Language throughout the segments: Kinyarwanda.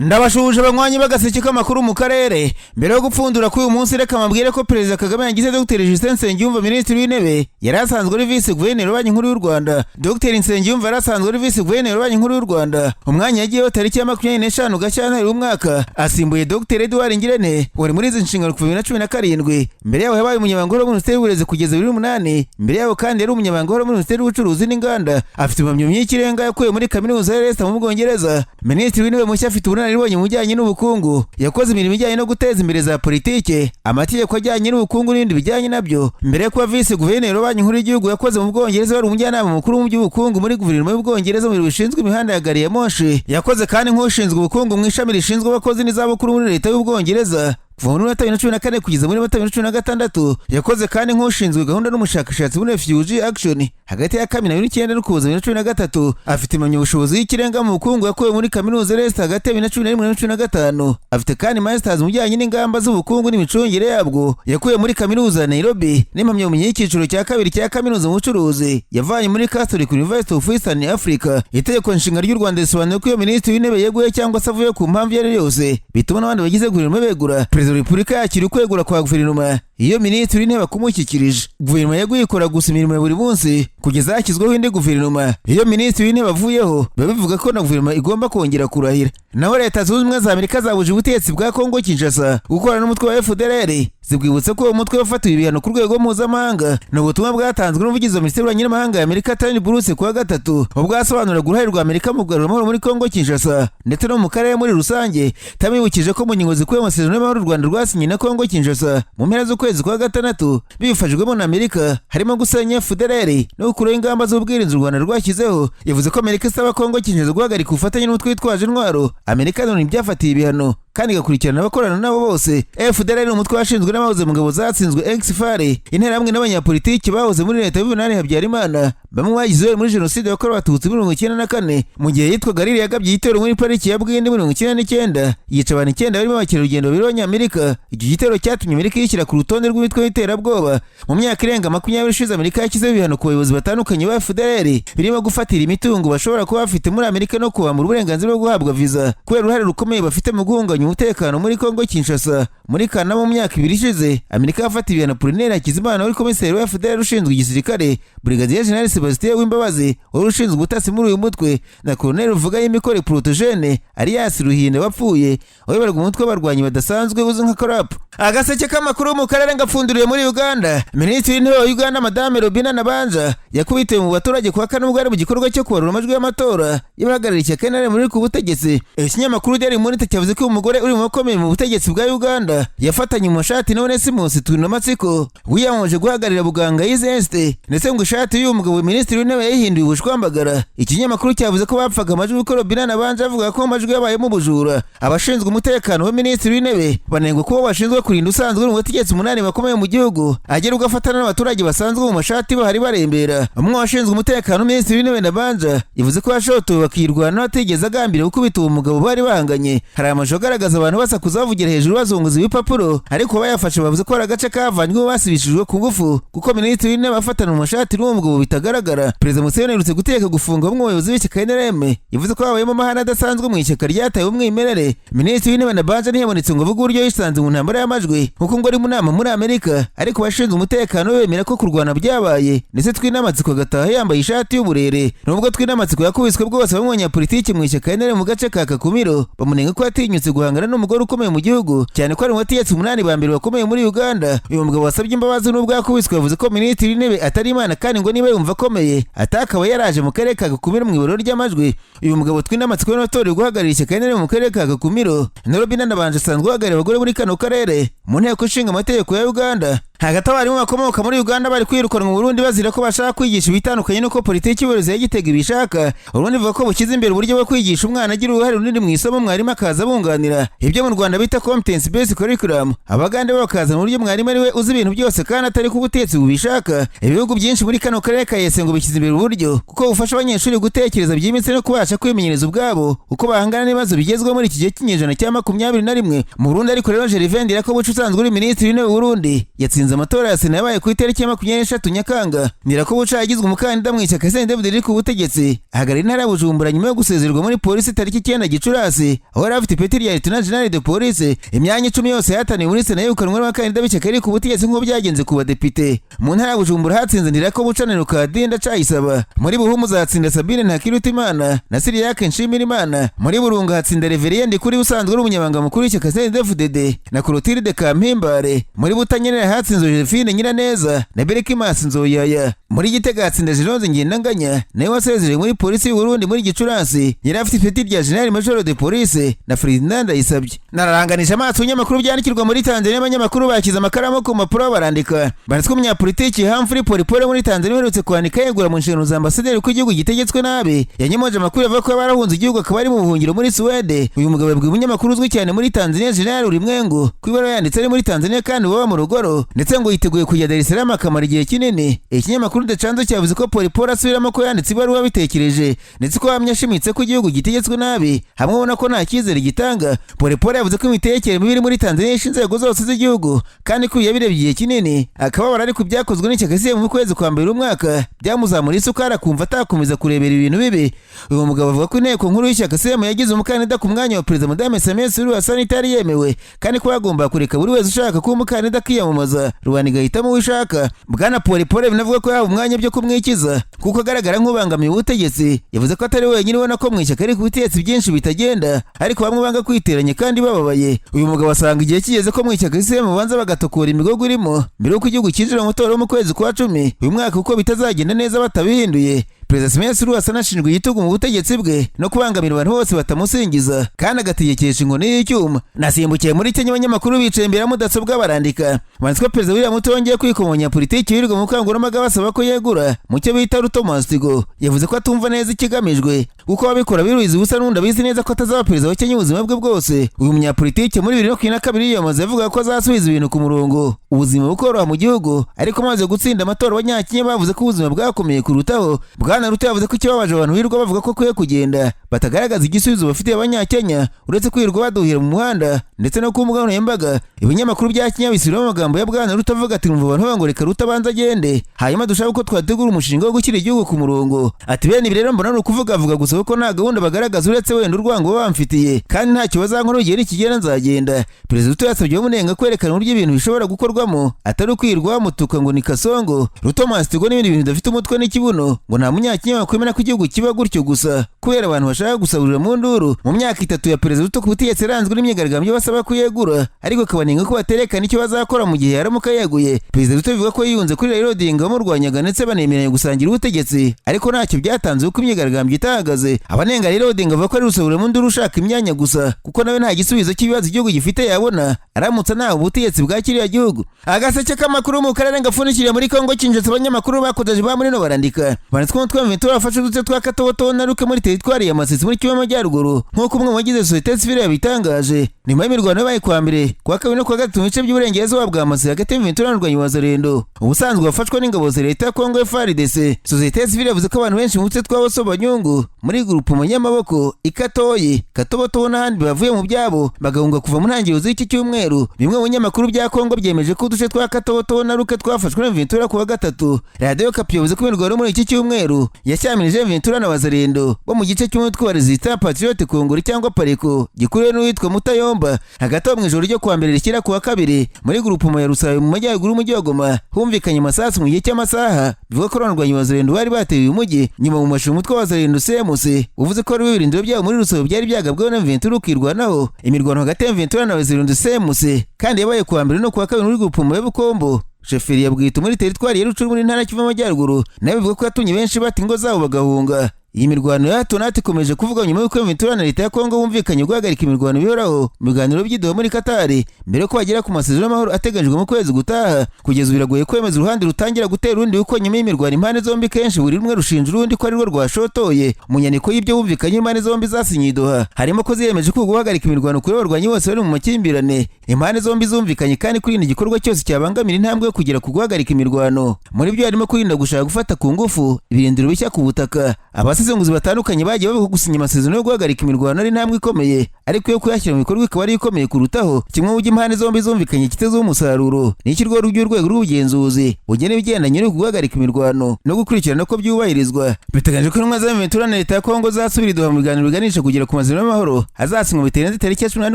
Ndabashuhuje abanywanyi b'agaseke k'amakuru mu karere. Mbere yo gupfundura k'uyu munsi, reka mabwire ko Perezida Kagame yagize Dr Justin Nsengiyumva Minisitiri w'Intebe. Yari asanzwe ari Visi Guverineri wa Banki Nkuru y'u Rwanda. Dr Nsengiyumva yari asanzwe ari Visi Guverineri wa Banki Nkuru y'u Rwanda. Umwanya yagiyeho tariki ya 25 Gashyantare w'umwaka, asimbuye Dr Edouard Ngirente wari muri izi nshingano kuva 2017. Mbere yaho yabaye umunyamabanga uhoraho muri Minisiteri y'Uburezi kugeza 2008. Mbere yaho kandi yari umunyamabanga uhoraho muri Minisiteri y'Ubucuruzi n'Inganda. Afite impamyabumenyi y'ikirenga yakuye muri Kaminuza ya Leicester mu Bwongereza. Minisitiri w'Intebe mushya afite ubunararibonye mu bijyanye n'ubukungu. Yakoze imirimo ijyanye no guteza imbere za politike, amategeko ajyanye n'ubukungu n'ibindi bijyanye nabyo. Mbere yo kuba Visi Guverineri wa Banki Nkuru y'Igihugu, yakoze mu Bwongereza, wari umujyanama mukuru mu by'ubukungu muri guverinoma y'Ubwongereza mu biro bishinzwe imihanda ya gari ya moshi. Yakoze kandi nk'ushinzwe ubukungu mu ishami rishinzwe abakozi n'izabukuru muri leta y'Ubwongereza kuva muri Mata 2014 kugeza muri Mata 2016. Yakoze kandi nk'ushinzwe gahunda n'umushakashatsi muri Refugee Action hagati ya Kamena 2009 n'Ukuboza 2013. Afite impamyabushobozi y'ikirenga mu bukungu yakuwe muri Kaminuza Leicester hagati ya 2011 na 2015. Afite kandi masters mu bijyanye n'ingamba z'ubukungu n'imicungire yabwo yakuye muri Kaminuza ya Nairobi, n'impamyabumenyi y'icyiciro cya kabiri cya kaminuza mu bucuruzi yavanye muri Catholic University of Eastern Africa. Itegeko Nshinga ry'u Rwanda risobanuye ko iyo Minisitiri w'Intebe yeguye cyangwa se avuye ku mpamvu iyo ari yo yose bituma n'abandi bagize guverinoma begura, Perezida wa Repubulika yakira ukwegura kwa guverinoma iyo Minisitiri w'Intebe akumushyikirije. Guverinoma yeguye ikora gusa imirimo ya buri munsi kugeza hashyizweho indi guverinoma. Iyo Minisitiri w'Intebe avuyeho, biba bivuga ko na guverinoma igomba kongera kurahira. Naho Leta Zunze Ubumwe za Amerika zabuje ubutegetsi bwa Kongo Kinshasa gukorana n'umutwe wa FDLR, zibwibutsa ko uwo mutwe wafatiwe ibihano ku rwego mpuzamahanga. Ni ubutumwa bwatanzwe n'umuvugizi wa Minisiteri y'Ububanyi n'Amahanga ya Amerika, Tammy Bruce, kuwa gatatu, ubwo yasobanuraga uruhare rwa Amerika mu kugarura amahoro muri Kongo Kinshasa ndetse no mu karere muri rusange. Tammy yibukije ko mu ngingo zikubiye mu masezerano y'amahoro u Rwanda rwasinye na Kongo Kinshasa mu mpera z'ukwezi kwa gatandatu bifashijwemo na Amerika, harimo gusenya FDLR no gukuraho ingamba z'ubwirinzi u Rwanda rwashyizeho. Yavuze ko Amerika isaba Kongo Kinshasa guhagarika ubufatanye n'umutwe witwaje intwaro Amerika none ibyafatiye ibihano, kandi igakurikirana abakorana nabo bose. FDLR ni umutwe washinzwe n'abahoze mu ngabo zatsinzwe, ex-FAR, Interahamwe n'abanyapolitiki bahoze muri leta y'Umunani Habyarimana. Bamwe bagize uruhare muri jenoside yakorewe Abatutsi muri 94. Mu gihe yitwaga riri, yagabye igitero muri pariki ya Bwindi 99, yica abantu icyenda barimo abakerarugendo babiri b'Abanyamerika. Icyo gitero cyatumye Amerika yishyira ku rutonde rw'imitwe y'iterabwoba. Mu myaka irenga 20 ishize, Amerika yashyizeho ibihano ku bayobozi batandukanye ba FDLR, birimo gufatira imitungo bashobora kuba bafite muri Amerika no kubambura uburenganzira bwo guhabwa viza, kubera uruhare rukomeye bafite mu guhungabanya umutekano muri Kongo Kinshasa. Muri Kanama mu myaka 2 ishize, Amerika yafatiye ibihano Apollinaire Hakizimana wari komiseri wa FDLR ushinzwe igisirikare, Brigadier General Sebastien Wimbabazi wari ushinzwe ubutasi muri uyu mutwe, na Colonel Ruvugayimikore Protogene alias Ruhinda wapfuye, wayoboraga umutwe w'abarwanyi badasanzwe uzwi nka CRAP. Agaseke k'amakuru mu karere ngapfunduriye muri Uganda. Minisitiri w'Intebe wa Uganda, Madame Robina Nabanja, yakubitiwe mu baturage kuwa kane ubwo ari mu gikorwa cyo kubarura amajwi y'amatora y'abahagarariye ishyaka NRM muri ku butegetsi. Ikinyamakuru Daily Monitor cyavuze ko uyu mugore uri mu bakomeye mu butegetsi bwa Uganda yafatanye mu mashati na Onesimus Twinamatsiko wiyamamaje guhagararira Buganga East, ndetse ngo ishati y'uyu mugabo Minisitiri w'Intebe yayihinduye ubushwambagara. Ikinyamakuru cyavuze ko bapfaga amajwi kuko Robina Nabanja avuga ko amajwi yabayemo ubujura. Abashinzwe umutekano wa Minisitiri w'Intebe banengwa kuba bashinzwe kurinda usanzwe uri mu bategetsi umunani bakomeye mu gihugu agera ugafatana n'abaturage basanzwe mu mashati bahari barembera. Umwe washinzwe umutekano Minisitiri w'Intebe Nabanja yavuze ko yashotowe bakirwanaho, atigeze agambiriye gukubita uwo mugabo bari bahanganye. Hari amashusho agaragaza abantu basakuza, bavugira hejuru, bazunguza ibipapuro, ariko bayafashe bavuze ko hari agace kavanyweho basibishijwe ku ngufu, kuko Minisitiri w'Intebe afatana mu mashati n'uwo mugabo bitagaragara. Perezida Museveni aherutse gutegeka gufunga bamwe mu bayobozi b'ishyaka NRM. Yavuze ko habayemo amahane adasanzwe mu ishyaka ryataye umwimerere. Minisitiri w'Intebe Nabanja ntiyabonetse ngo avuge uburyo yisanze mu ntambara y'amajwi, kuko ngo ari mu nama muri Amerika, ariko abashinzwe umutekano bemera ko kurwana byabaye, ndetse Twinamatsiko agataha yambaye ishati y'uburere. Nubwo Twinamatsiko yakubiswe bwose, bamwe mu banyapolitiki mu ishyaka NRM mu gace ka Kakumiro bamunenga ko yatinyutse guhangana n'umugore ukomeye mu gihugu, cyane ko ari mu bategetsi umunani ba mbere bakomeye muri Uganda. Uyu mugabo wasabye imbabazi n'ubwo yakubiswe yavuze ko Minisitiri w'Intebe atari Imana, kandi ngo niba yumva akomeye atakaba yaraje mu karere ka Kakumiro mu ibarura ry'amajwi. Uyu mugabo Twinamatsiko watorewe guhagararira ishyaka NRM mu karere ka Kakumiro na Robina Nabanje asanzwe uhagarariye abagore muri kano karere mu Nteko Ishinga Amategeko ya Uganda. Hagati abarimu bakomoka muri Uganda bari kwirukanwa mu Burundi bazira ko bashaka kwigisha ibitandukanye n'uko politiki y'uburezi ya Gitega ibishaka. Urundi ivuga ko bushyize imbere uburyo bwo kwigisha umwana agira uruhare runini mu isomo, mwarimu akaza abunganira, ibyo mu Rwanda bita competence based curriculum. Abagande bo bakazana uburyo mwarimu ari we uzi ibintu byose, kandi atari ko ubutegetsi bubishaka. Ibihugu byinshi muri kano karere ka EAC ngo bishyize imbere uburyo kuko bufasha abanyeshuri gutekereza byimbitse no kubasha kwimenyereza ubwabo uko bahangana n'ibibazo bigezweho muri iki gihe cy'inyejana cya 21. Mu Burundi ariko rero, Gervais Ndirakobuca usanzwe uri Minisitiri w'Intebe w'Uburundi yatsinze yatsinze amatora ya Sena yabaye ku itariki ya 23 Nyakanga. Ndirakobuca yagizwe umukandida mu ishyaka CNDD riri ku butegetsi, ahagarara intara ya Bujumbura nyuma yo gusezererwa muri polisi tariki 9 Gicurasi, aho yari afite ipeti rya Lieutenant General de Police. Imyanya 10 yose yahataniwe muri Sena yegukanwe n'abakandida b'ishyaka riri ku butegetsi nk'uko byagenze ku badepite. Mu ntara ya Bujumbura hatsinze Ndirakobuca na Leokadie Ndacayisaba. Muri Buhumuza hatsinda Sabine Ntakirutimana na Cyriaque Nshimirimana. Muri Burunga hatsinda Reverien Ndikuri usanzwe ari umunyamabanga mukuru w'ishyaka CNDD-FDD na Clotilde Kampimbare. Muri Butanyerera hatsinze Josephine Nyiraneza na Berkimas Nzoyaya. Muri Gitega hatsinda Jeronze Ngendanganya nawe wasezerewe muri polisi y'u Burundi muri Gicurasi, yari afite ipeti rya General Major de Police, na Ferdinand Ndayisabye. Nararanganije amaso ibinyamakuru byandikirwa muri Tanzania, abanyamakuru bashyize amakaramu ku mpapuro barandika. Banditswe umunyapolitiki Humphrey Polepole muri Tanzania uherutse kwandika yegura mu nshingano za ambasaderi ko igihugu gitegetswe nabi. Yanyomoje amakuru avuga ko barahunze igihugu akaba ari mu buhungiro muri Suwede. Uyu mugabo yabwiye umunyamakuru uzwi cyane muri Tanzania General Ulimwengu ko ibaruwa yanditse ari muri Tanzania kandi baba mu rugoro, ndetse ngo yiteguye kujya Dar es Salaam akamara igihe kinini. Ikinyamakuru The Chanzo cyavuze ko Polepole asubiramo ko yanditse ibaruwa bitekereje, ndetse ko hamwe ashimitse ko igihugu gitegetswe nabi, hamwe ubona ko nta cyizere gitanga. Polepole yavuze ko imitekere mibi iri muri Tanzania yishe inzego zose z'igihugu, kandi ko yabirebye igihe kinini akababara, ariko ibyakozwe n'ishyaka CCM mu kwezi kwa mbere umwaka byamuzamura isukari akumva atakomeza kurebera ibintu bibi. Uyu mugabo avuga ko inteko nkuru y'ishyaka CCM yagize umukandida ku mwanya wa perezida Madame Samia Suluhu Hassan itari yemewe, kandi ko bagomba kureka buri wese ushaka kuba umukandida akiyamamaza, rubanda igahitamo uwo ishaka. Bwana Polepole binavuga ko yaba umwanya byo kumwikiza kuko agaragara nk'ubangamiye ubutegetsi. Yavuze ko atari wenyine ubona ko mu ishyaka riri ku butegetsi byinshi bitagenda, ariko bamwe banga kwiteranya kandi bababaye. Uyu mugabo asanga igihe kigeze ko mu ishyaka CCM babanza bagatokora imigogo irimo mbere y'uko igihugu cyinjira mu matora yo mu kwezi kwa 10 uyu mwaka, kuko bitazagenda neza batabihinduye. Perezida Samia Suluhu Hassan ashinjwa igitugu mu butegetsi bwe no kubangamira abantu bose batamusingiza, kandi agategekesha inkoni y'icyuma. Nasimbukiye muri Kenya, abanyamakuru bicaye imbere ya mudasobwa barandika. Banditswe Perezida William Ruto yongeye kwikoma umunyapolitiki wirirwa mu bukangurambaga basaba ko yegura mu cyo bita Ruto must go. Yavuze ko atumva neza ikigamijwe, kuko ababikora biruhiza ubusa n'undi abizi neza ko atazaba perezida wa Kenya ubuzima bwe bwose. Uyu munyapolitiki muri 2022 yiyamaze avuga ko azasubiza ibintu ku murongo, ubuzima bukoroha mu gihugu, ariko amaze gutsinda amatora abanyakenya bavuze ko ubuzima bwakomeye kurutaho. Bwana Ruto yavuze ko ikibabaje abantu birirwa bavuga ko akwiye kugenda batagaragaza igisubizo bafitiye abanyakenya, uretse kwirirwa baduhira mu muhanda ndetse no ku mbuga nkoranyambaga. Ibinyamakuru bya Kenya bisubiramo amagambo ya Bwana Ruto avuga ati: "Numva abantu bavuga ngo reka Ruto abanze agende, hanyuma dushake uko twategura umushinga wo gushyira igihugu ku murongo." Ati: "Bene ibi rero mbona ari ukuvuga avuga gusa, kuko nta gahunda bagaragaza uretse wenda urwango baba bamfitiye, kandi ntacyo bazankora, igihe nikigera nzagenda." Perezida Ruto yasabye abamunenga kwerekana uburyo ibintu bishobora gukorwamo, atari ukwirwa bamutuka ngo ni Kasongo, Ruto must go n'ibindi bintu bidafite umutwe n'ikibuno. Ngo nta munyakenya wakwemera ko igihugu kiba gutyo gusa kubera abantu bashaka gusahurira mu nduru. Mu myaka 3 ya Perezida Ruto ku butegetsi yaranzwe n'imyigaragambyo basaba kuyegura, ariko akabanenga ko baterekana icyo bazakora mu gihe yaramuka yeguye. Perezida Ruto bivuga ko yiyunze kuri Raila Odinga wamurwanyaga, ndetse banemeranya gusangira ubutegetsi, ariko ntacyo byatanze kuko imyigaragambyo itahagaze. Abanenga Raila Odinga bavuga ko ari rusahurira mu nduru ushaka imyanya gusa, kuko nawe nta gisubizo cy'ibibazo igihugu gifite yabona aramutse anahawe ubutegetsi bwa kiriya gihugu. Agaseke k'amakuru mu karere gapfundikiriye muri Kongo Kinshasa, abanyamakuru bakodeje ba muri no barandika. Banditswe umutwe wa Ventura wafashe uduce twa Katoboto na Ruke muri teritwari ya Masisi muri Kivu y'Amajyaruguru, nk'uko umwe mu bagize sosiyete sivile yabitangaje. Nyuma y'imirwano yabaye kuwa mbere, kuwa kabiri no kuwa gatatu mu bice by'uburengerazuba bwa Masisi hagati ya Ventura n'urwanyi wa Wazalendo ubusanzwe bafashwa n'ingabo za leta ya Kongo FARDC. Sosiyete sivile yavuze ko abantu benshi mu duce twa Boso Banyungu muri groupement Nyamaboko, Ikatoyi, Katoboto n'ahandi bavuye mu byabo bagahunga kuva mu ntangiriro z'iki cyumweru. Bimwe mu binyamakuru bya Kongo byemeje ko uduce twa Katoboto na Ruke twafashwe na Ventura kuwa gatatu. Radiyo Okapi yavuze ko imirwano muri iki cyumweru yashyamirije Ventura na Wazalendo bo mu gice cy'umutwe wa Résistance Patriote Kongori cyangwa Pareko gikuriwe n'uwitwa Mutayomba. Hagati aho, mu ijoro ryo kuwa mbere rishyira kuwa kabiri, muri groupement ya Rusayo mu majyaruguru y'umujyi wa Goma humvikanye amasasu mu gihe cy'amasaha, bivuga ko abarwanyi ba Wazalendo bari bateye uyu mujyi. Nyuma mu mashuri umutwe wa Wazalendo CMC uvuze ko ari ibirindiro byabo muri Rusayo byari byagabweho na Ventura ukirwanaho. Imirwano hagati ya Ventura na Wazalendo CMC kandi yabaye kuwa mbere no kuwa kabiri muri groupement ya Bukombo, chefferie ya Bwito muri teritwari ya Rucuru muri ntara Kivu y'Amajyaruguru, nayo bivuga ko yatumye benshi bata ingo zabo bagahunga. Iyi mirwano ya hato na hato ikomeje kuvuga nyuma y'uko Ventura na leta ya Kongo bumvikanye guhagarika imirwano bihoraho mu biganiro by'i Doha muri Katari, mbere yuko bagera ku masezerano y'amahoro ateganyijwe mu kwezi gutaha. Kugeza ubu biragoye kwemeza uruhande rutangira gutera urundi, kuko nyuma y'imirwano impande zombi kenshi buri rumwe rushinja urundi ko arirwo rwashotoye. Mu nyandiko y'ibyo bumvikanye impande zombi zasinye i Doha harimo ko ziyemeje ko guhagarika imirwano kuri abarwanyi bose bari mu makimbirane. Impande zombi zumvikanye kandi kurinda igikorwa cyose cyabangamira intambwe yo kugera ku guhagarika imirwano. Muri byo harimo kurinda gushaka gufata ku ngufu ibirindiro bishya ku butaka. Abasesenguzi batandukanye bagiye bavuga ko gusinya amasezerano yo guhagarika imirwano ari intambwe ikomeye, ariko ariko iyo kuyashyira mu bikorwa ikaba ari ikomeye kurutaho. Kimwe mu byo impande zombi zumvikanye kitezeho umusaruro ni ishyirwaho ry'urwego rw'ubugenzuzi bugena ibigendanye no guhagarika imirwano no gukurikirana ko byubahirizwa. Biteganyijwe ko intumwa za M23 na leta ya Kongo zasubira i Doha mu biganiro biganisha kugera ku masezerano y'amahoro azasinywa bitarenze tariki ya 18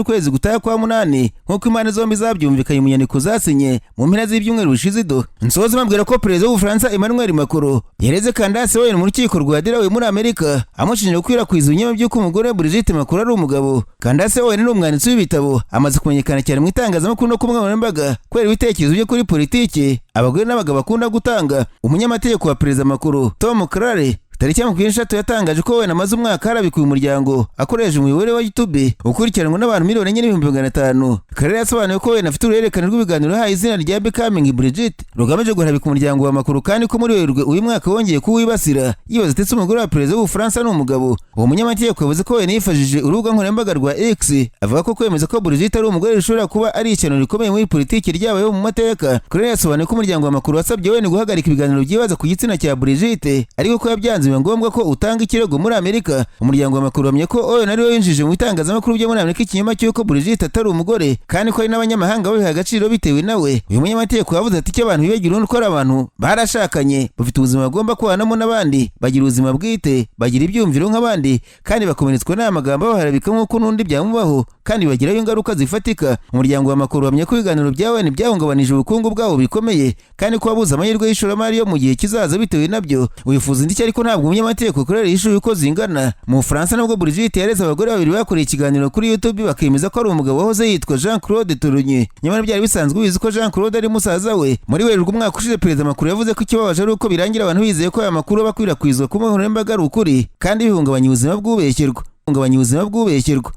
ukwezi gutaha kwa munani, nk'uko impande zombi zabyumvikanye mu nyandiko zasinye mu mpera z'ibyumweru bishize i Doha. Nsoza mbabwira ko perezida w'Ubufaransa Emmanuel Macron yareze Candace Owens mu rukiko rwa Delaware muri Amerika, amushinja gukwirakwiza ibinyoma by'uko umugore Brigitte Macron ari umugabo. Candace Owens ni umwanditsi w'ibitabo, amaze kumenyekana cyane mu itangazamakuru no ku mbuga nkoranyambaga kubera ibitekerezo bye kuri politiki abagore n'abagabo bakunda gutanga. Umunyamategeko wa perezida Macron, Tom Clare, tariki ya 23 yatangaje ko Owen amaze umwaka harabikuye umuryango akoresheje umuyoboro wa YouTube ukurikiranwa n'abantu 4,500,000. Clare yasobanuye ko Owen afite uruhererekane rw'ibiganiro yahaye izina rya Becoming Brigitte rugamije guharabika umuryango wa Macron, kandi ko muri Werurwe uyu mwaka wongeye kuwibasira yibaza ndetse umugore wa perezida w'Ubufaransa ni umugabo. Uwo munyamategeko yavuze ko Owen yifashishije urubuga nkoranyambaga rwa X avuga ko kwemeza ko Brigitte ari umugore bishobora kuba ari ishyano rikomeye muri politiki ryabayeho mu mateka. Clare yasobanuye ko umuryango wa Macron wasabye Owen guhagarika ibiganiro byibaza ku gitsina cya Brigitte, ariko ko yabyanze, biba ngombwa ko utanga ikirego muri Amerika. Umuryango wa Macron uhamya ko Owen ariwe winjije mu bitangazamakuru byo muri Amerika ikinyoma cy'uko Brigitte atari umugore, kandi ko hari n'abanyamahanga babiha agaciro bitewe nawe. Uyu munyamategeko yavuze ati: "Icyo abantu bibagira ni uko ari abantu barashakanye, bafite ubuzima bagomba kubanamo n'abandi, bagira ubuzima bwite, bagira ibyumviro nk'abandi, kandi bakomeretswa n'aya magambo baharabika nk'uko n'undi byamubaho, kandi bibagiraho ingaruka zifatika." Umuryango wa Macron uhamya ko ibiganiro bya Owen byahungabanije ubukungu bwabo bikomeye, kandi ko wabuze amahirwe y'ishoramari yo mu gihe kizaza bitewe nabyo. Wifuza indishyi, ariko ntabwo umunyamategeko Clare yishuye uko zingana. Mu Bufaransa nabwo Brigitte yareze abagore babiri bakoreye ikiganiro kuri YouTube bakemeza ko ari umugabo wahoze yitwa Jean Claude Tourigny, nyamara byari bisanzwe bizi ko Jean Claude ari musaza we. Muri Werurwe umwaka ushize, perezida Macron yavuze ko ikibabaje ari uko birangira abantu bizeye ko aya makuru aba akwirakwizwa ku mbuga nkoranyambaga ari ukuri, kandi bihungabanya ubuzima bw'ubeshyerwa, bihungabanya ubuzima bw'ubeshyerwa.